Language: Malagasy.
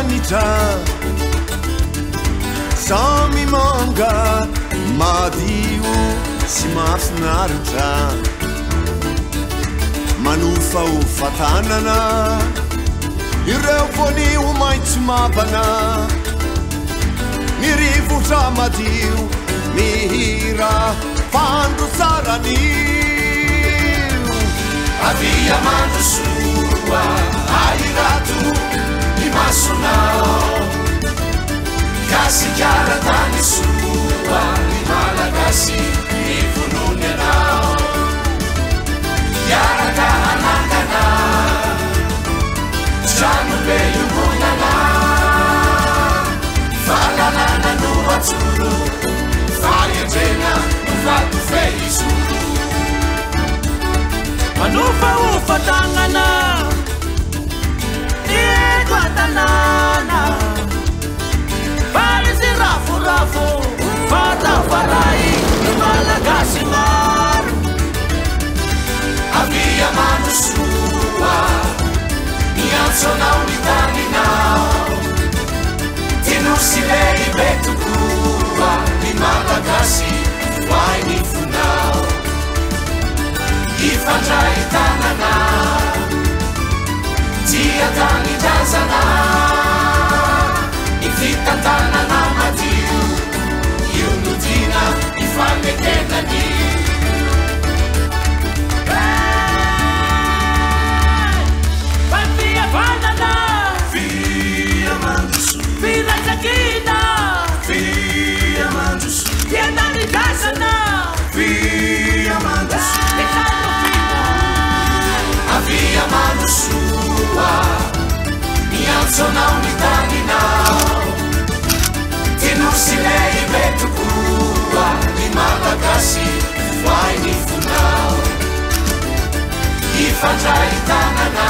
lanitra, samy manga madio sy mahafinaritra, manofahofa tanana ireo voanio maitso mavana, ny rivotra madio mihira fandro tsara anio. Avia mandrosoa, ahirato ny masonao, Gasikara tany soa, ny Malagasy mivonony anao, hiaraka hanangana trano be iombonana, fahalalana no atsoro, fahendrena no vato fehizoro. Manofahofa tanana eto an-tanàna, faly sy raforafo fa tafaray ny Malagasy maro. Avia mandrosoa, miantso anao ny taninao, ty nosy lehibe tokoa, ny Malagasy voay ny fonao, hifandray tanana, tia tanindrazana, ny fitantanana madio, io no tiana ifanekenanio. Fihavanana, Via mandrosoa, firaisankina, via mandrosoa, tia tanindrazana, via mandrosoa. Ny trano vina. Avia mandrosoa, miantso anao ny taninao, ty nosy lehibe tokoa, ny Malagasy voay ny fonao, hifandray tanana,